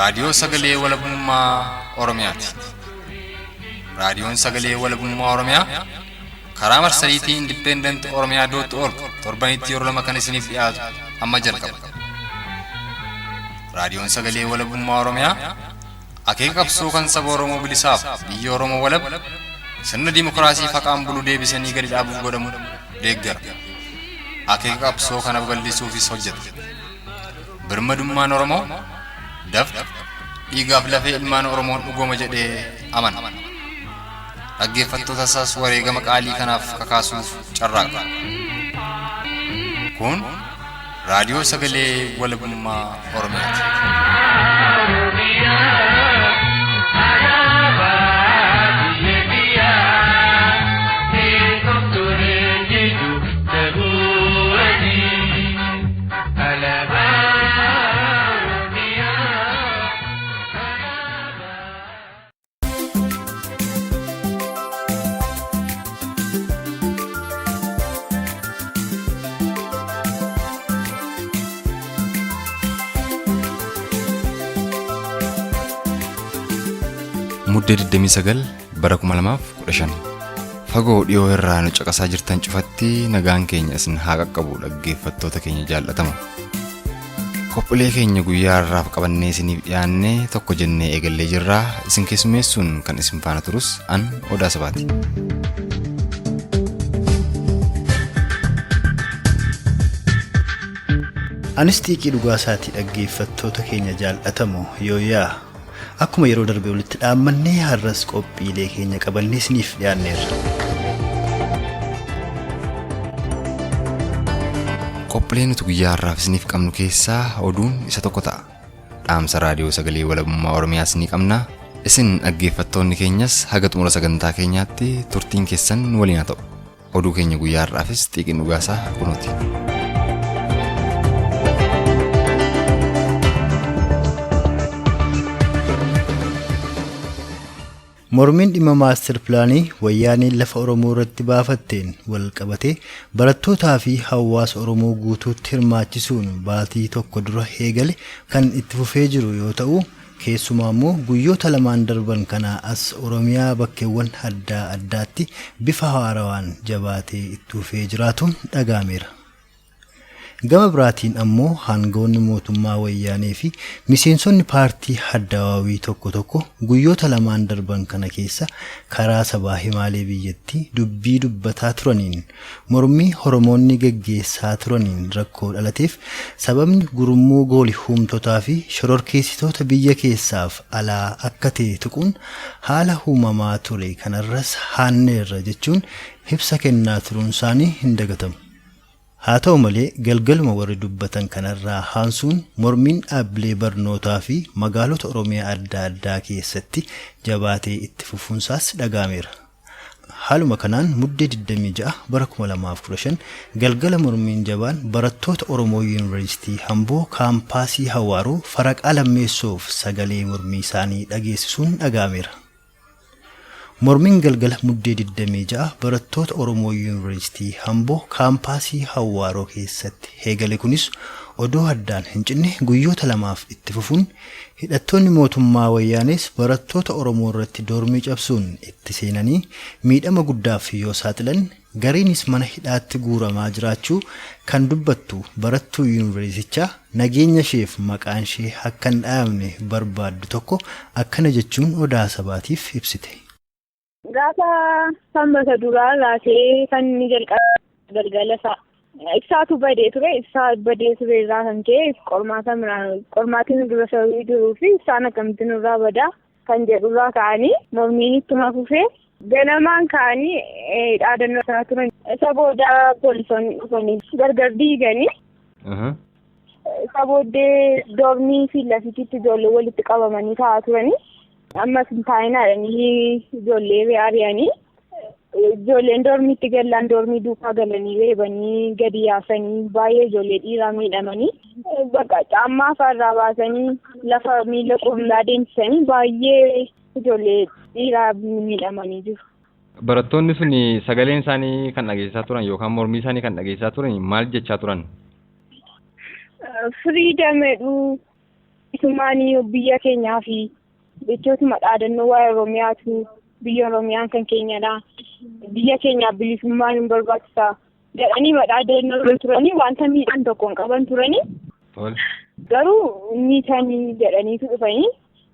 Raadiyoo Sagalee Walabummaa Oromiyaati. Raadiyoon Sagalee Walabummaa Oromiyaa karaa marsariitii Independent Oromiyaa dot org torbanitti yeroo lama kan isiniif dhiyaatu amma jalqaba. Raadiyoon Sagalee Walabummaa Oromiyaa akeeka qabsoo kan saba Oromoo bilisaaf biyya Oromoo walab sirna dimookiraasii faqaan bulu deebisanii gadi dhaabuuf godhamu deeggara. Akeeka qabsoo kana babal'isuufis hojjeta. Birmadummaan Oromoo dafqa dhiigaaf lafee ilmaan Oromoon dhugooma jedhee amana. Dhaggeeffattoota isaas wareegama qaalii kanaaf kakaasuuf carraaqa. Kun Raadiyoo Sagalee Walabummaa Oromiyaati. Muddee 29 bara 2015 fagoo dhiyoo irraa nu caqasaa jirtan cufatti nagaan keenya isin haa qaqqabu dhaggeeffattoota keenya jaallatamu. Qophiilee keenya guyyaa har'aaf qabannee isiniif dhiyaannee tokko jennee eegallee jirraa isin keessummeessuun kan isin faana turus an Odaa Sabaati. Anis xiiqii dhugaa isaatii dhaggeeffattoota keenya jaallatamu yooyaa akkuma yeroo darbe walitti dhaammannee har'as qophiilee keenya qabannee isiniif dhiyaanneerra. Qophiilee nuti guyyaa har'aaf isiniif qabnu keessaa oduun isa tokko ta'a. Dhaamsa raadiyoo sagalee walabummaa Oromiyaas ni qabna. Isin dhaggeeffattoonni keenyas haga xumura sagantaa keenyaatti turtiin keessan nu waliin haa ta'u. Oduu keenya guyyaa har'aafis xiiqiin dhugaasaa kunuuti. Mormiin dhimma maastar pilaanii wayyaaneen lafa Oromoo irratti baafatteen wal qabatee barattootaa fi hawaasa Oromoo guutuutti hirmaachisuun baatii tokko dura eegale kan itti fufee jiru yoo ta'u, keessumaa immoo guyyoota lamaan darban kanaa as Oromiyaa bakkeewwan addaa addaatti bifa haarawaan jabaatee itti fufee jiraatuun dhaga'ameera. Gama biraatiin ammoo haangawoonni mootummaa Wayyaanee fi miseensonni paartii Haddawaawii tokko tokko guyyoota lamaan darban kana keessa karaa sabaa himaalee biyyattii dubbii dubbataa turaniin mormii Horomoonni geggeessaa turaniin rakkoo dhalateef sababni gurmuu gooli huumtotaa fi shororkeessitoota biyya keessaaf alaa akka ta'e tuquun haala huumamaa ture kanarras haanneerra jechuun ibsa kennaa turuun isaanii hin dagatamu. Haa ta'u malee galgaluma warri dubbatan kanarraa haansuun mormiin dhaabbilee barnootaa fi magaalota Oromiyaa adda addaa keessatti jabaatee itti fufuunsaas dhaga'ameera. Haaluma kanaan Muddee 26 bara 2015 galgala mormiin jabaan barattoota Oromoo Yuunivarsiitii Amboo kaampaasii Hawaaroo Faraqaa Lammeessoof sagalee mormii isaanii dhageessisuun dhaga'ameera. Mormiin galgala Muddee 26 barattoota Oromoo Yuunivarsiitii Amboo kaampaasii Hawwaaroo keessatti eegale kunis odoo addaan hin cinne guyyoota lamaaf itti fufuun hidhattoonni mootummaa Wayyaanees barattoota Oromoo irratti doormii cabsuun itti seenanii miidhama guddaaf yoo saaxilan Gariinis mana hidhaatti guuramaa jiraachuu kan dubbattu barattuu yuunivarsiitichaa nageenya isheef maqaan ishee akka hin dhayamne barbaaddu tokko akkana jechuun Odaa Sabaatiif ibsite. Gaafa sanbata duraa irraa kan inni jalqabe galgala isaa. Ibsaatu badee ture. Ibsaa badee ture irraa kan ka'e qormaata qormaatiin dura sababii jiruu fi ibsaan akkamitti nurraa badaa kan jedhurraa ka'anii mormiin ittuma fufee ganamaan ka'anii dhaadannoo isaa turan. Isa booda poolisoonni dhufanii gargar diiganii. Isa booddee doormii fi lafititti ijoollee walitti qabamanii taa'aa turanii. Ammas hin taa'inaadhanii ijoollee ari'anii. Ijoolleen doormiitti gallaan doormii duukaa galanii reebanii gadi yaasanii baay'ee ijoollee dhiiraa miidhamanii bakka caammaa irraa baasanii lafa miila qullaa deemsisanii baay'ee ijoollee dhiiraa miidhamanii jiru. Barattoonni sun sagaleen isaanii kan dhageessisaa turan yookaan mormii isaanii kan dhageessisaa turan maal jechaa turan? Firiidam jedhu. Bilisummaan biyya keenyaa fi jechootuma dhaadannoo waa'ee Oromiyaatu biyya Oromiyaan kan keenyadha. Biyya keenyaaf bilisummaan hin barbaachisaa jedhanii dhaadannoo turanii wanta miidhaan tokko hin qaban turanii. Garuu miidhanii jedhaniitu dhufanii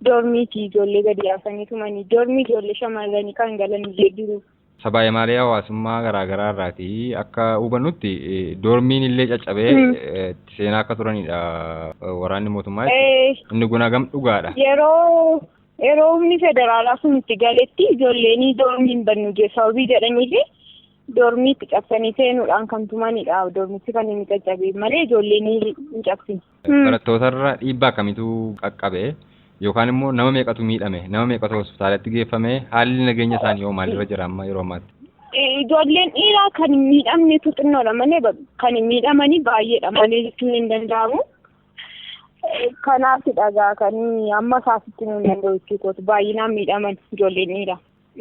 doormiitii ijoollee gadi yaasanii tumanii doormii ijoollee shamarranii kan galan illee jiru. Sabaa himaalee hawaasummaa garaagaraa irraatii akka hubannutti doormiin illee caccabee seenaa akka turanidha waraanni mootummaa. Inni kun hagam dhugaadha? Yeroo humni federaalaa sun itti galetti ijoolleen doormii hin bannu sababii jedhanii fi doormii itti cabsanii seenuudhaan kan tumanidha. Doormichi kan inni caccabe malee ijoolleen hin cabsine. Barattootarra dhiibbaa akkamiitu qaqqabe? Yookaan immoo nama meeqatu miidhame? Nama meeqatu hospitaalatti geeffame? Haalli nageenya isaanii hoo maalirra jira amma yeroo ammaatti? Ijoolleen dhiiraa kan hin miidhamnetu xinnoodha malee kan hin miidhamanii baay'eedha malee jechuun hin danda'amu. Kanaaf dhagaa kan amma isaasitti nu hin danda'u jechuudha. Baay'inaan miidhaman ijoolleen dhiiraa.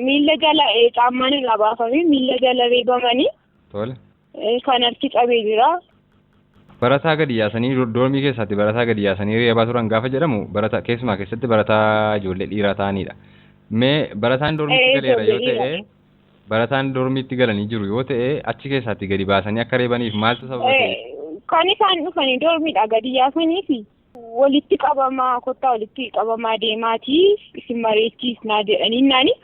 Miilla jala caammaan irraa baafamee miilla jala reebamanii. Tole. Kan harki cabee jira. Barataa gadi yaasanii doormii keessatti barataa gadi yaasanii reebaa turan gaafa jedhamu barataa keessumaa keessatti barataa ijoollee dhiiraa ta'anidha. Mee barataan doormiitti galeera yoo ta'e barataan doormiitti galanii jiru yoo ta'e achi keessatti gadi baasanii akka reebaniif maaltu sababa ta'e? Kan isaan dhufanii doormiidha gadi yaasanii fi walitti qabamaa kottaa walitti qabamaa deemaatii isin mareechiisnaa jedhanii naani.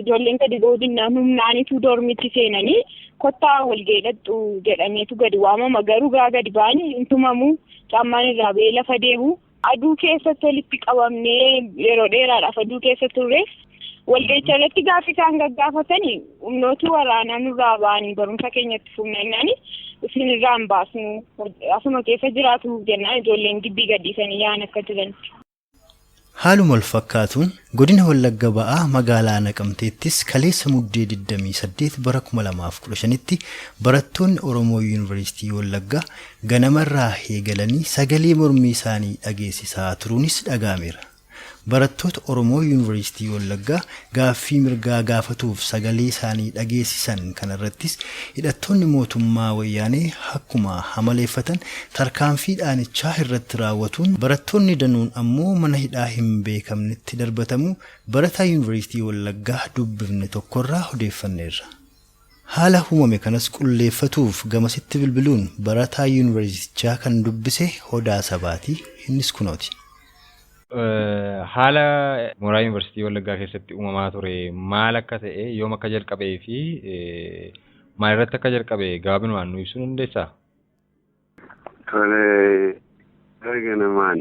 Ijoolleen gadi boodinnaan humnaanitu doormiitti seenanii kottaa walgeedhattu jedhameetu gadi waamama. Garuu gaa gadi ba'anii hin tumamu caammaan irraa ba'ee lafa deemu. Aduu keessatti walitti qabamnee yeroo dheeraadhaaf aduu keessa turre walgeecha irratti gaafa isaan gaggaafatanii humnooti waraanaa nurraa ba'anii barumsa keenyatti fufnannaani isin irraa hin baasnu asuma keessa jiraatu jennaan ijoolleen gibbii gadhiisanii yaa'an akka jiran. Haaluma wal fakkaatuun godina Wallagga Ba'aa magaalaa Naqamteettis kaleessa muddee 28 bara 2015tti barattoonni Oromoo Yuunivarsiitii Wallaggaa ganamarraa eegalanii sagalee mormii isaanii dhageessisaa turuunis dhaga'ameera. Barattoota Oromoo Yuunivarsiitii Wallaggaa gaaffii mirgaa gaafatuuf sagalee isaanii dhageessisan kanarrattis hidhattoonni mootummaa wayyaanee akkuma hamaleeffatan tarkaanfii dhaanichaa irratti raawwatuun barattoonni danuun ammoo mana hidhaa hin beekamnetti darbatamu barataa Yuunivarsiitii Wallaggaa dubbifne tokkorraa odeeffanneerra. Haala uumame kanas qulleeffatuuf gamasitti bilbiluun barataa yuunivarsiitichaa kan dubbise Hodaa Sabaatii innis kunooti. Haala mooraa yuunivarsiitii Wallaggaa keessatti uumamaa ture maal akka ta'e yoom akka jalqabee fi maalirratti akka jalqabe gabaabinumaan nu ibsuu dandeessaa? Tole ganamaan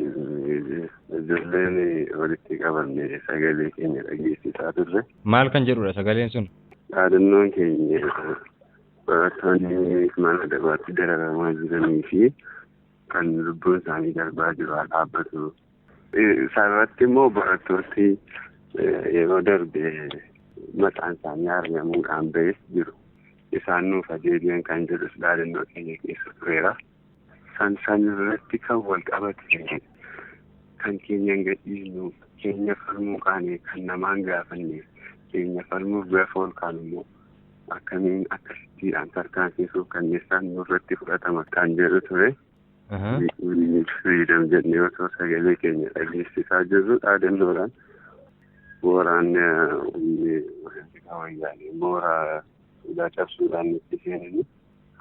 ijoolleen walitti qabamne sagalee keenya dhageessisaa turre. Maal kan jedhudha sagaleen sun? Dhaadannoon keenya barattoonni mana dabaatti dararamaa jiranii fi kan lubbuun isaanii darbaa jiru haa dhaabbatu. Isarratti immoo barattooti yeroo darbe maqaan isaanii argamuudhaan ba'es jiru. Isaan nuuf adeebi'an kan jedhus dhaadannoo keenya keessa tureera. San irratti kan wal qabate kan keenya hin gadhiisnu keenya falmuu kaane kan namaan gaafanne keenya falmuuf gaafa ol kaanu immoo akkamiin akkasittiidhaan tarkaanfiisuuf kanneessaan nurratti fudhatama kan jedhu ture. Freedom jennee otoo sagalee keenya dhageessisaa jirru dhaadannoodhaan waraanni wayyaanee mooraa ulaa cabsuudhaan nutti seenanii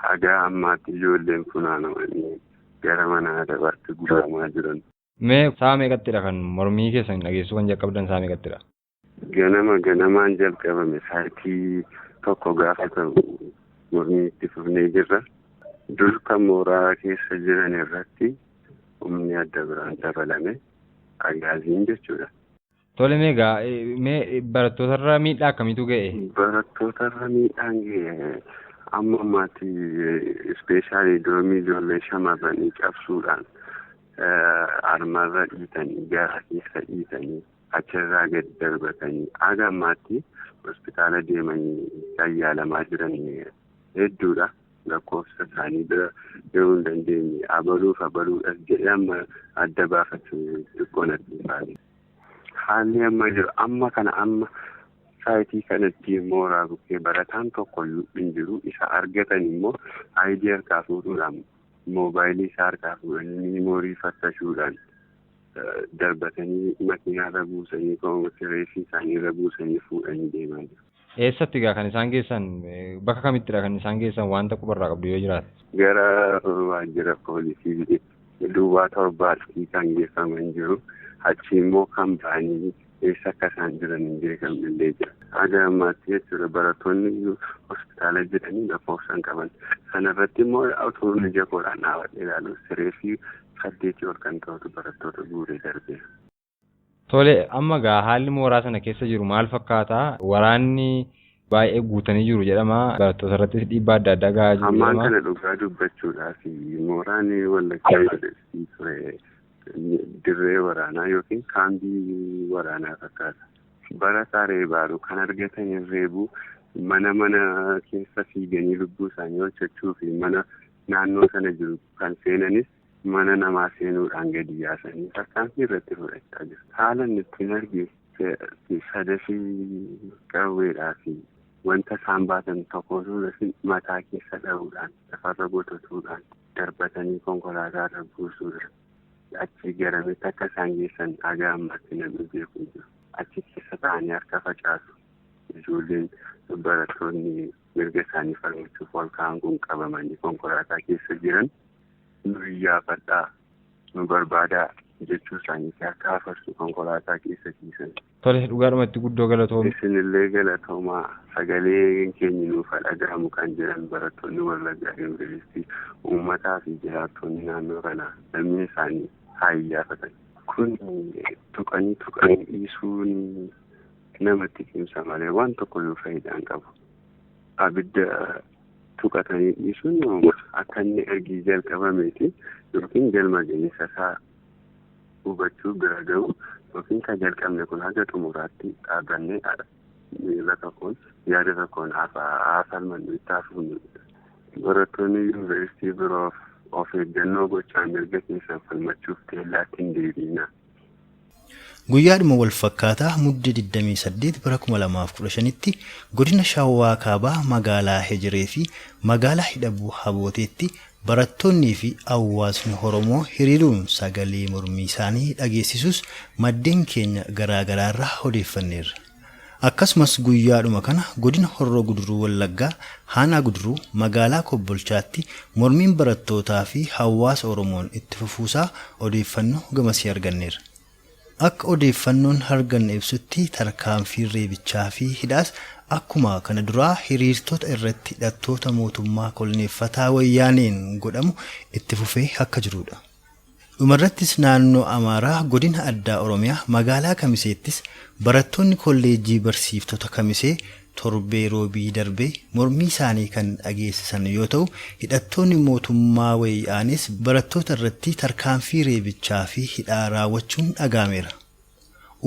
haga ammaatti ijoolleen funaanamanii gara mana adabaatti guuramaa jiran. Mee sa'a meeqattidha kan mormii keessan dhageessuu kan jalqabdan sa'a meeqattidha? Ganama ganamaan jalqabame sa'aatii 1 gaafa ta'u mormii itti fufnee jirra. Dur kan mooraa keessa jiran irratti humni adda biraan dabalame agaaziin jechuudha. Tole meegaa mee barattootarra miidhaa akkamiitu ga'e? Barattootarra miidhaan ga'e amma ammaatti ispeeshaalii doormii ijoollee shamarranii cabsuudhaan harmarra dhiitanii gara keessa dhiitanii achirraa gadi darbatanii haga ammaatti hospitaala deemanii kan yaalamaa jiran hedduudha. Lakkoofsa isaanii bira yeroo hin dandeenye abaluuf abaluudhaaf jedhee amma adda baafachuu xiqqoo natti ulfaate. Haalli amma jiru amma kana amma saayitii kanatti mooraa bukkee barataan tokko hin jiru isa argatan immoo aayidii harkaa fuudhuudhaan moobaayilii isaa harkaa fuudhanii miimoorii fattashuudhaan Darbatanii makiinaarra buusanii, reeffi isaaniirra buusanii fuudhanii deemaa jiru. Eessatti egaa kan isaan geessan, bakka kamittidha kan isaan geessan, wanta qubarraa qabdu yoo jiraate? Gara waajjira poolisii duwwaa 7tti kan geeffaman jiru. Achi immoo kan ba'anii eessa akka isaan jiran hin beekamne illee jira. Haga ammaatti jechuudha barattoonni hospitaala jiranii lakkoofsaan qaban. Sanarratti immoo utuu ija koodhaan dhaabadhee ilaalu siree fi 8 ol kan ta'utu barattoota guuree darbeera. Tole, amma egaa haalli mooraa sana keessa jiru maal fakkaata? Waraanni baay'ee guutanii jiru jedhama. Barattoota irrattis dhiibbaa adda addaa gahaa jiru Ammaan jedhama. kana dhugaa dubbachuudhaaf mooraan Wallaggaa Yuunivarsiitii ture dirree waraanaa yookiin kaambii waraanaa fakkaata. Barataa reebaaru kan argatan reebuu, mana mana keessa fiiganii lubbuu isaanii hojjechuu fi mana naannoo sana jiru kan seenanis mana namaa seenuudhaan gadi yaasanii tarkaanfii irratti fudhachaa jiru. Haala inni ittiin arge sadafii qawweedhaa fi wanta isaan baatan tokko mataa keessa dha'uudhaan, lafarra gototuudhaan, darbatanii konkolaataarra buusuudhaan achi garamitti akka isaan geessan haga ammaatti namni beeku hin jiru. Achi keessa taa'anii harka facaasu. Ijoolleen barattoonni mirga isaanii falmachuuf ol ka'an kun qabamanii konkolaataa keessa jiran nu iyyaafadhaa, nu barbaadaa jechuu isaaniitti akka afarsu konkolaataa keessa ciisan. Tole, dhugaadhumatti guddoo galatoomi. Isinillee galatoomaa, sagalee keenya nuuf haa dhaga'amu kan jedhan barattoonni Wallaggaa Yuunivarsiitii uummataa fi jiraattonni naannoo kanaa lammii isaanii haa iyyaafatan. Kun tuqanii tuqanii dhiisuun namatti cimsa malee waan tokko yoo faayidaa hin qabu. Abidda tuqatanii dhiisuun akka inni ergi jalqabameeti yookiin galma ga'iinsa isaa hubachuu bira ga'u yookiin kan jalqabne kun haga xumuraatti dhaabannee miila tokkoon yaada tokkoon haa falmannu, itti haa fufnu. Barattoonni yuunivarsiitii biroof of eeggannoo gochaa mirga keessan falmachuuf teellaatti hin deebiinaa. Guyyaadhuma wal fakkaataa Muddee 28 bara 2015tti godina Shawaa Kaabaa magaalaa Hejeree fi magaalaa Hidhabuu Habooteetti barattoonnii fi hawaasni Oromoo hiriiruun sagalee mormii isaanii dhageessisus maddeen keenya garaa garaarraa odeeffanneerra. Akkasumas guyyaadhuma kana godina Horroo Guduruu Wallaggaa Aanaa Guduruu magaalaa Kobbolchaatti mormiin barattootaa fi hawaasa Oromoon itti fufuusaa odeeffannoo gamasii arganneerra. Akka odeeffannoon arganne ibsutti tarkaanfiin reebichaa fi hidhaas akkuma kana duraa hiriirtota irratti hidhattoota mootummaa koloneeffataa wayyaaneen godhamu itti fufee akka jirudha. Dhumarrattis naannoo Amaaraa godina addaa Oromiyaa magaalaa Kamiseettis barattoonni kolleejjii barsiiftota Kamisee torbee roobii darbee mormii isaanii kan dhageessisan yoo ta'u, hidhattoonni mootummaa wayyaanis barattoota irratti tarkaanfii reebichaa fi hidhaa raawwachuun dhaga'ameera.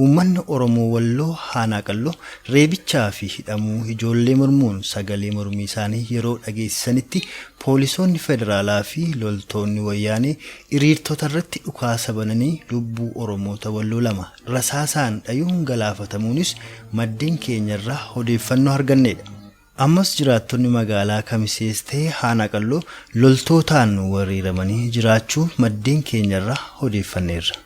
Uummanni Oromoo Walloo Aanaa Qalloo reebichaa fi hidhamuu ijoollee mormuun sagalee mormii isaanii yeroo dhageessisanitti poolisoonni federaalaa fi loltoonni wayyaanee hiriirtota irratti dhukaasa bananii lubbuu Oromoota Walloo 2 rasaasaan dhayuun galaafatamuunis maddeen keenyarraa odeeffannoo argannedha. Ammas jiraattonni magaalaa Kamisees ta'e Aanaa Qalloo loltootaan weeraramanii jiraachuu maddeen keenyarraa odeeffanneerra.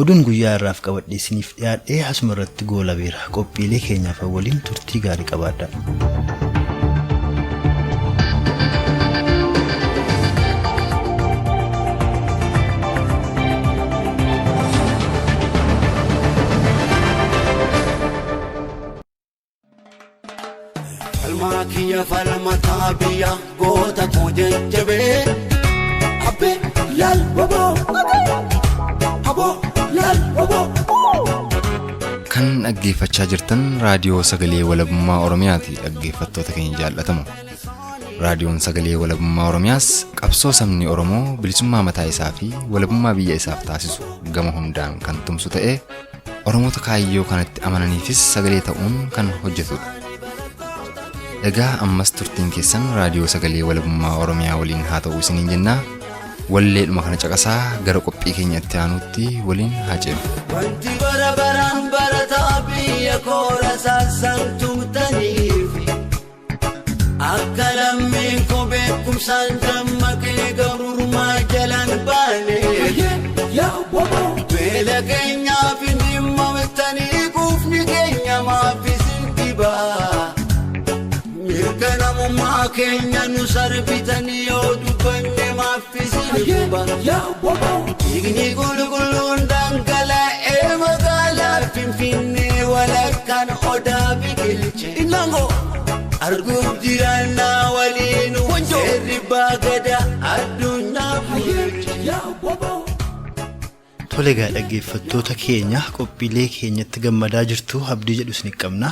Oduun guyyaa irraaf qabadhee isiniif dhiyaadhee asuma irratti goolabeera. Qophiilee keenyaaf waliin turtii gaarii qabaadhaa. Falmaa kiyya falmataa biyya goota koo jajjabee abbee laal waboo aboo laal waboo. Kan dhaggeeffachaa jirtan raadiyoo sagalee walabummaa Oromiyaati, dhaggeeffattoota keenya jaallatamu. Raadiyoon sagalee walabummaa Oromiyaas qabsoo sabni Oromoo bilisummaa mataa isaa fi walabummaa biyya isaaf taasisu gama hundaan kan tumsu ta'ee Oromoota kaayyoo kanatti amananiifis sagalee ta'uun kan hojjetudha. Egaa ammas turtiin keessan raadiyoo sagalee walabummaa Oromiyaa waliin haa ta'u isiniin jennaa. Walleedhuma kana caqasaa gara qophii keenya itti aanutti waliin haa ceenu. Wanti bara baraan barataa biyya koora saasaan tumtaniif akka lammiin koo beekumsaan dammaqee gabrummaa jalaan baane. Beela Namummaa keenya nu sarbitanii yoo dubbanne maaffisii guba. Dhiigni qulqulluun dhangala'ee magaalaa Finfinnee walakkaan odaa biqilche. Arguuf jiraannaa waliin seerri baagada addunyaa bulche. Tole egaa dhaggeeffattoota keenya, qophiilee keenyatti gammadaa jirtu abdii jedhu isin qabna.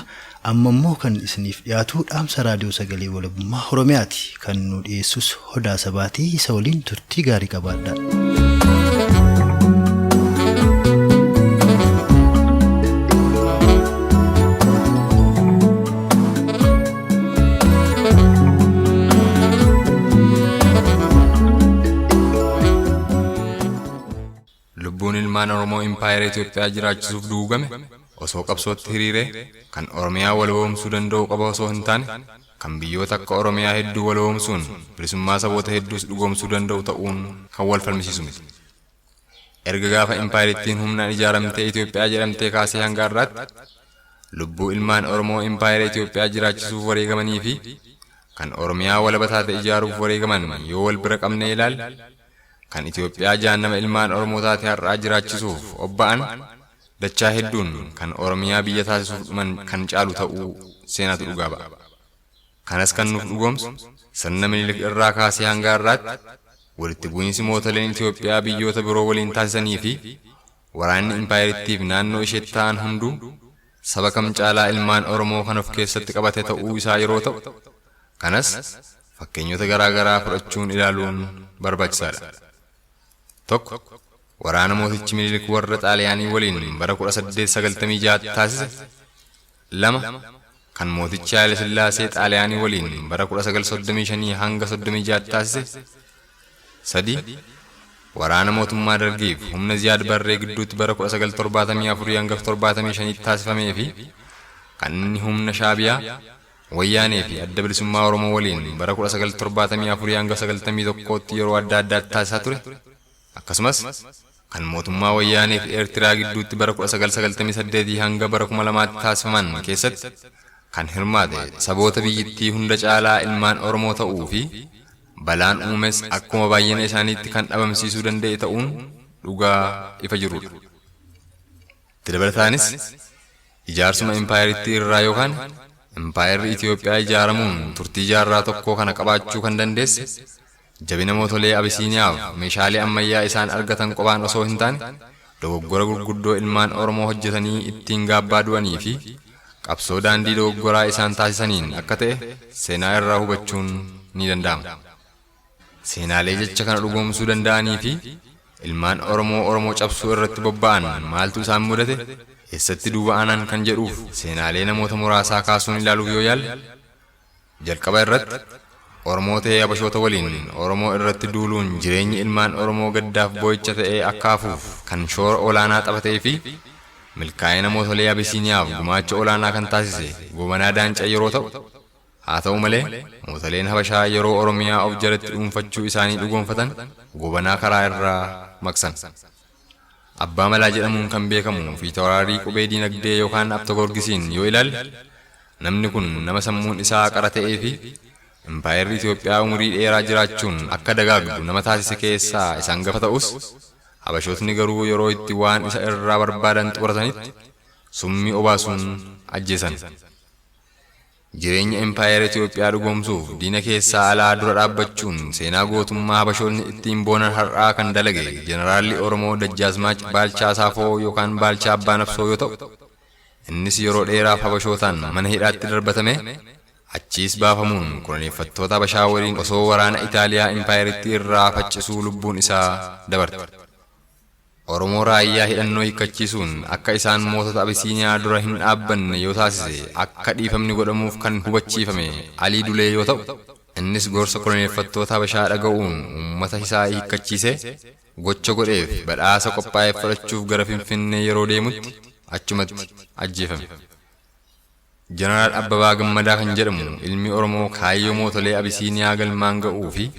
Amma immoo kan isiniif dhiyaatu dhaamsa Raadiyoo Sagalee Walabummaa Oromiyaati. Kan nu dhiyeessus Hodaa Sabaatii, isa waliin turtii gaarii qabaadha. Lubbuun ilmaan Oromoo Impaayera Itoophiyaa jiraachisuuf duugame osoo qabsootti hiriiree kan Oromiyaa waloomsuu danda'u qaba osoo hin taane, kan biyyoota akka Oromiyaa hedduu waloomsuun bilisummaa saboota hedduus dhugoomsuu danda'u ta'uun kan wal falmisiisu miti. Erga gaafa Impaayerittiin humnaan ijaaramtee Itoophiyaa jedhamtee kaasee hanga har'aatti lubbuu ilmaan Oromoo Impaayera Itoophiyaa jiraachisuuf wareegamanii fi kan Oromiyaa walaba taate ijaaruuf wareegaman yoo wal bira qabnee ilaalle, kan Itoophiyaa jahannama ilmaan Oromoo taate har'aa jiraachisuuf obba'an dachaa hedduun kan Oromiyaa biyya taasisuuf dhuman kan caalu ta'uu seenaatu dhugaa ba'a. Kanas kan nuuf dhugoomsu sirna Minilik irraa kaasee hanga har'aatti walitti bu'iinsi mootoleen Itoophiyaa biyyoota biroo waliin taasisanii fi waraanni Impaayerittiif naannoo isheetti ta'an hunduu saba kam caalaa ilmaan Oromoo kan of keessatti qabate ta'uu isaa yeroo ta'u, kanas fakkeenyota garaa garaa fudhachuun ilaaluun barbaachisaadha. 1, Waraana mootichi Minilik warra Xaaliyaanii waliin bara 1896 taasise. 2, Kan mootichi Haayile Sillaasee Xaaliyaanii waliin bara 1935 hanga 36 taasise. 3, Waraana mootummaa Dargiif humna Ziyaad Barree gidduutti bara 1974 hanga 75 taasifamee fi kan inni humna Shaabiyaa, Wayyaanee fi Adda Bilisummaa Oromoo waliin bara 1974 hanga 91tti yeroo adda addaatti taasisaa ture, akkasumas kan mootummaa Wayyaanee fi Eertiraa gidduutti bara 1998 hanga bara 2000tti taasifaman keessatti kan hirmaate saboota biyyittii hunda caalaa ilmaan Oromoo ta'uu fi balaan uumames akkuma baay'ina isaaniitti kan dhabamsiisuu danda'e ta'uun dhugaa ifa jirudha. Itti dabalataanis, ijaarsuma Impaayerittii irraa yookaan Impaayerri Itoophiyaa ijaaramuun turtii jaarraa tokkoo kana qabaachuu kan dandeesse jabina mootolee Abisiiniyaaf meeshaalee ammayyaa isaan argatan qofaan osoo hin taane, dogoggora gurguddoo ilmaan Oromoo hojjetanii ittiin gaabbaa du'anii fi qabsoo daandii dogoggoraa isaan taasisaniin akka ta'e seenaa irraa hubachuun ni danda'ama. Seenaalee jecha kana dhugoomsuu danda'anii fi ilmaan Oromoo Oromoo cabsuu irratti bobba'an maaltu isaan mudate, eessatti duuba aanan kan jedhuuf seenaalee namoota muraasaa kaasuun ilaaluuf yoo yaalle, jalqaba irratti Oromoo ta'ee Habashoota waliin Oromoo irratti duuluun jireenyi ilmaan Oromoo gaddaaf boo'icha ta'ee akka hafuuf kan shoora olaanaa taphatee fi milkaa'ina mootolee Abisiiniyaaf gumaacha olaanaa kan taasise Goobanaa Daancaa yeroo ta'u, haa ta'u malee mootoleen Habashaa yeroo Oromiyaa of jalatti dhuunfachuu isaanii dhugoomfatan Goobanaa karaa irraa maqsan. Abbaa Malaa jedhamuun kan beekamu Fiitawraarii Qubee Diinagdee yookaan Abtagoorgisiin yoo ilaalle, namni kun nama sammuun isaa qara ta'ee fi Impaayerri Itoophiyaa umurii dheeraa jiraachuun akka dagaagdu nama taasise keessaa isa hangafa ta'us, Habashootni garuu yeroo itti waan isa irraa barbaadan xumuratanitti summii obaasuun ajjeesan. Jireenya Impaayera Itoophiyaa dhugoomsuuf diina keessaa alaa dura dhaabbachuun seenaa gootummaa Habashootni ittiin boonan har'aa kan dalage Jeneraalli Oromoo Dajjaazmaach Baalchaa Saafoo yookaan Baalchaa Abbaa Nafsoo yoo ta'u, innis yeroo dheeraaf Habashootaan mana hidhaatti darbatamee achiis baafamuun koloneeffattoota Habashaa waliin osoo waraana Itaaliyaa Impaayerittii irraa faccisuu lubbuun isaa dabarte. Oromoo raayyaa hidhannoo hiikkachiisuun akka isaan mootota Abisiiniyaa dura hin dhaabbanne yoo taasise akka dhiifamni godhamuuf kan hubachiifame Alii Dulee yoo ta'u, innis gorsa koloneeffattoota Habashaa dhaga'uun uummata isaa hiikkachiisee gocha godheef badhaasa qophaa'eef fudhachuuf gara Finfinnee yeroo deemutti achumatti ajjeefame. Jeneraal Abbabaa Gammadaa kan jedhamu ilmi Oromoo kaayyoo mootolee Abisiiniyaa galmaan ga'uu fi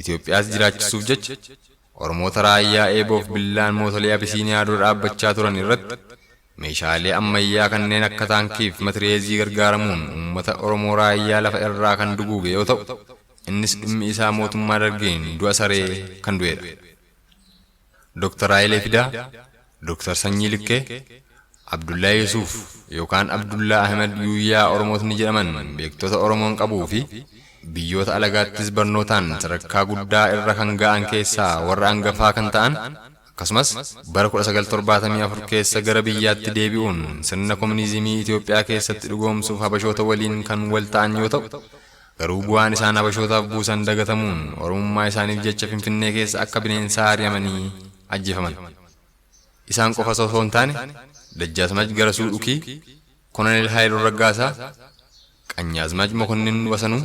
Itoophiyaas jiraachisuuf jecha Oromoota raayyaa eeboof billaan mootolee Abisiiniyaa dura dhaabbachaa turan irratti meeshaalee ammayyaa kanneen akka taankii fi matireezii gargaaramuun uummata Oromoo raayyaa lafa irraa kan duguuge yoo ta'u, innis dhimmi isaa mootummaa Dargiin du'a saree kan du'edha. Dr. Hayilee Fidaa, Dr. Sanyii Likkee, Abdullaa Yusuuf yookaan Abdullaa Ahmed Yuuyyaa Oromootni jedhaman beektota Oromoon qabuu fi biyyoota alagaattis barnootaan sadarkaa guddaa irra kan ga'an keessaa warra hangafaa kan ta'an, akkasumas bara 1974 keessa gara biyyaatti deebi'uun sirna kominizimii Itoophiyaa keessatti dhugoomsuuf Habashoota waliin kan wal ta'an yoo ta'u, garuu bu'aan isaan Habashootaaf buusan dagatamuun Oromummaa isaaniif jecha Finfinnee keessa akka bineensaa ari'amanii ajjeefaman. Isaan qofa osoo hin taane, Dajjaazmaach Garasuu Dhukii, Koloneel Haayiluu Raggaasaa, Qanyaazmaach Mokonnin Wasanuu,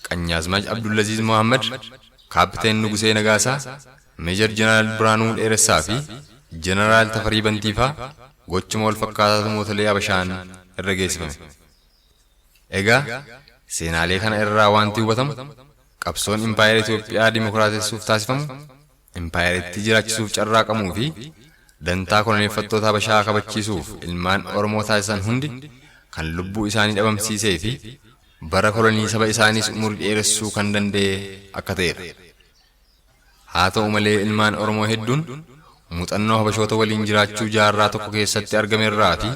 Qanyaazmaach Abdullaziz Mohammad, Kaapteen Nugusee Nagaasaa, Meejar Jeneraal Biraanuu Dheeressaa fi Jeneraal Tafarii Bantiifaa gochuma wal fakkaataatu mootolee Habashaan irra geessifame. Egaa seenaalee kana irraa wanti hubatamu, qabsoon impaayera Itoophiyaa dimokiraatessuuf taasifamu, impaayerittii jiraachisuuf carraaqamuu fi dantaa koloneeffattoota Habashaa kabachiisuuf ilmaan Oromoo taasisan hundi kan lubbuu isaanii dhabamsiisee fi bara kolonii saba isaaniis umurii dheeressuu kan danda'e akka ta'edha. Haa ta'u malee, ilmaan Oromoo hedduun muuxannoo Habashoota waliin jiraachuu jaarraa tokko keessatti argame irraa fi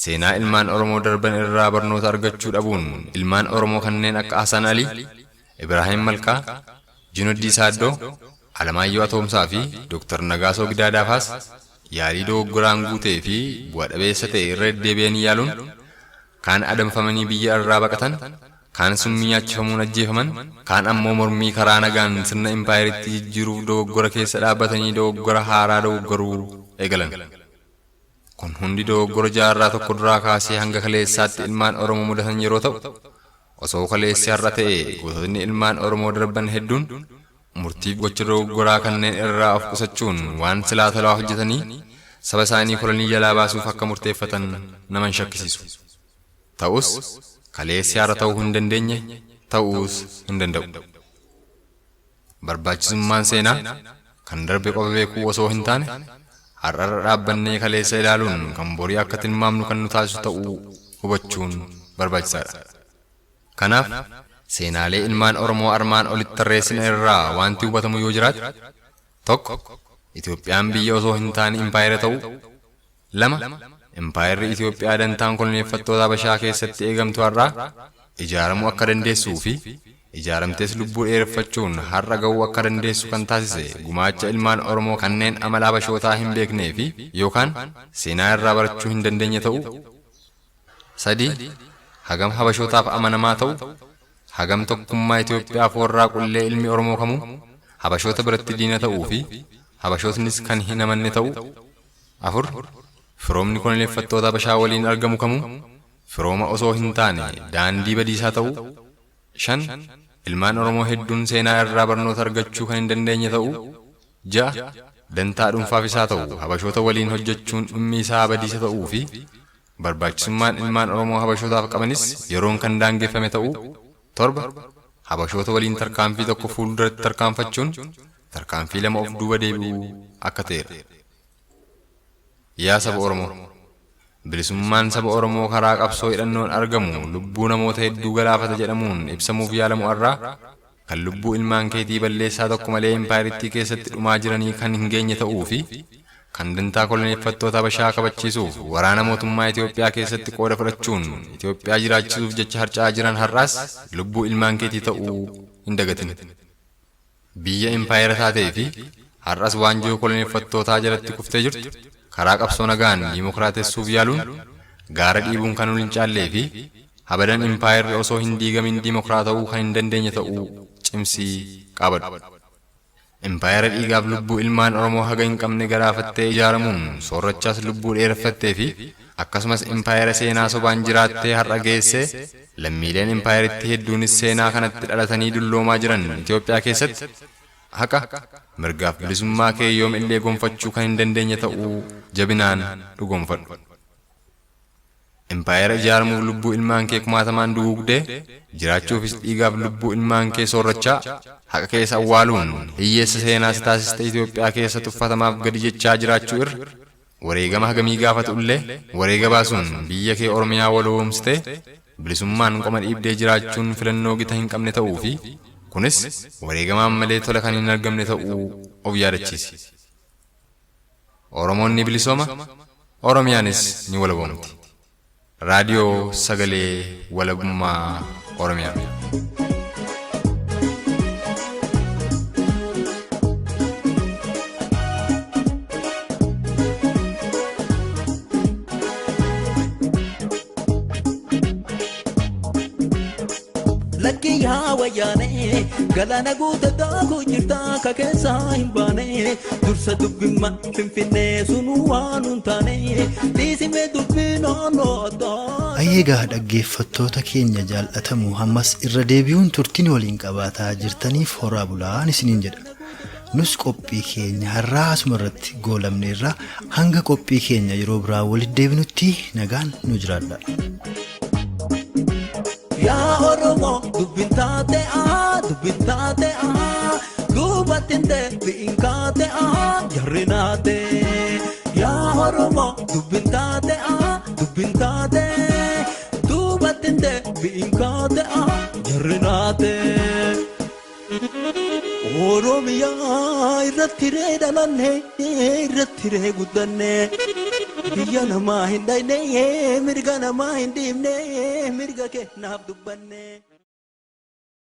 seenaa ilmaan Oromoo darban irraa barnoota argachuu dhabuun ilmaan Oromoo kanneen akka Hasan Ali, Ibraahim Malkaa, Junaddii Saaddoo, Alamaayyoo Atoomsaa fi Dr. Nagaasoo Gidaadaafaas yaalii dogoggoraan guutee fi bu'a dhabeessa ta'e irra deddeebi'anii yaaluun kaan adamfamanii biyya irraa baqatan, kaan summii nyaachifamuun ajjeefaman, kaan ammoo mormii karaa nagaan sirna impaayeritti jijjiiruuf dogoggora keessa dhaabbatanii dogoggora haaraa dogoggoruu eegalan. Kun hundi dogoggora jaarraa tokko duraa kaasee hanga kaleessaatti ilmaan Oromoo mudatan yeroo ta'u, osoo kaleessi har'a ta'e goototni ilmaan Oromoo darban hedduun murtiif gocha dogoggoraa kanneen irraa of qusachuun waan silaa tolaa hojjetanii saba isaanii kolonii jalaa baasuuf akka murteeffatan nama hin shakkisiisu. Ta'us kaleessi har'a ta'uu hin dandeenye, ta'uus hin danda'u. Barbaachisummaan seenaa kan darbe qofa beekuu osoo hin taane, har'arra dhaabbannee kaleessa ilaaluun kan borii akka tilmaamnu kan nu taasisu ta'uu hubachuun barbaachisaadha. Kanaaf seenaalee ilmaan Oromoo armaan olitti tarreessine irraa wanti hubatamu yoo jiraate: 1. Itoophiyaan biyya osoo hin taane impaayera ta'uu. 2. Impaayerri Itoophiyaa dantaan koloneeffattoota Habashaa keessatti eegamtu har'aa ijaaramuu akka dandeessuu fi ijaaramtees lubbuu dheereffachuun har'a ga'uu akka dandeessu kan taasise gumaacha ilmaan Oromoo kanneen amala Habashootaa hin beeknee fi yookaan seenaa irraa barachuu hin dandeenye ta'uu. 3. Hagam Habashootaaf amanamaa ta'u, hagam tokkummaa Itoophiyaaf warraa qullee ilmi Oromoo kamuu Habashoota biratti diina ta'uu fi Habashootnis kan hin amanne ta'uu. 4. Firoomni koloneeffattoota Habashaa waliin argamu kamuu firooma osoo hin taane daandii badiisaa ta'uu. 5. Ilmaan Oromoo hedduun seenaa irraa barnoota argachuu kan hin dandeenye ta'uu. 6. Dantaa dhuunfaaf isaa ta'u Habashoota waliin hojjechuun dhummi isaa badiisa ta'uu fi barbaachisummaan ilmaan Oromoo Habashootaaf qabanis yeroon kan daangeffame ta'uu. 7. Habashoota waliin tarkaanfii tokko fuulduratti tarkaanfachuun tarkaanfii lama of duuba deebi'uu akka ta'edha. Yaa saba Oromoo! Bilisummaan saba Oromoo karaa qabsoo hidhannoon argamu lubbuu namoota hedduu galaafata jedhamuun ibsamuuf yaalamu har'aa kan lubbuu ilmaan keetii balleessaa tokko malee impaayerittii keessatti dhumaa jiranii kan hin geenye ta'uu fi kan dantaa koloneeffattoota Habashaa kabachiisuuf waraana mootummaa Itoophiyaa keessatti qooda fudhachuun Itoophiyaa jiraachisuuf jecha harca'aa jiran har'aas lubbuu ilmaan keetii ta'uu hin dagatin. Biyya impaayera taatee fi har'as waanjoo koloneeffattootaa jalatti kuftee jirtu karaa qabsoo nagaan diimokiraatessuuf yaaluun gaara dhiibuun kan ol hin caallee fi habadan impaayerri osoo hin diigamin diimokiraata'uu kan hin dandeenye ta'uu cimsii qaabadhu. Impaayera dhiigaaf lubbuu ilmaan Oromoo haga hin qabne galaafattee ijaaramuun soorrachaas lubbuu dheereffattee fi akkasumas impaayera seenaa sobaan jiraattee har'a geessee lammiileen impaayeritti hedduunis seenaa kanatti dhalatanii dulloomaa jiran Itoophiyaa keessatti haqa, mirgaaf bilisummaa kee yoom illee gonfachuu kan hin dandeenye ta'uu jabinaan dhugoomfadhu. Impaayera ijaaramuuf lubbuu ilmaan kee kumaatamaan duguugdee, jiraachuufis dhiigaaf lubbuu ilmaan kee soorrachaa, haqa keessa awwaaluun hiyyeessa seenaa si taasiste Itoophiyaa keessa tuffatamaaf gadi jechaa jiraachuu irra Wareegama hagamii gaafatu illee wareega baasuun biyya kee Oromiyaa waloomsitee bilisummaan qoma dhiibdee jiraachuun filannoo gita hin qabne ta'uu fi kunis wareegamaan malee tola kan hin argamne ta'uu of yaadachiisi. Oromoon ni bilisooma, Oromiyaanis ni walaboomti. Raadiyoo Sagalee Walabummaa Oromiyaa. Lakki yaa wayyaane galaana guuttataa koo jirta ka keessaa hin baane dursa dubbimma finfinnee sunuu waan hin taane dhiisimee dubbii naannoo addaa. Ayyeegaa dhaggeeffattoota keenya jaallatamu ammas irra deebi'uun turtiin waliin qabaataa jirtaniif horaa bulaan isiniin jedha. Nus qophii keenya har'aa asuma irratti goolabneerra hanga qophii keenya yeroo biraa walitti deebinutti nagaan nu jiraadha. Yaa Oromoo dubbin taate aa dubbin taate aa duubatti deebiin kaate aa jarri naate. Yaa Oromoo dubbin taate aa dubbin taate duubatti deebiin kaate aa jarri naate. Oromiyaa irratti ree dhalanne irratti ree guddanne biyya namaa hin dhayne mirga namaa hin dhiibne mirga keenyaaf dubbanne.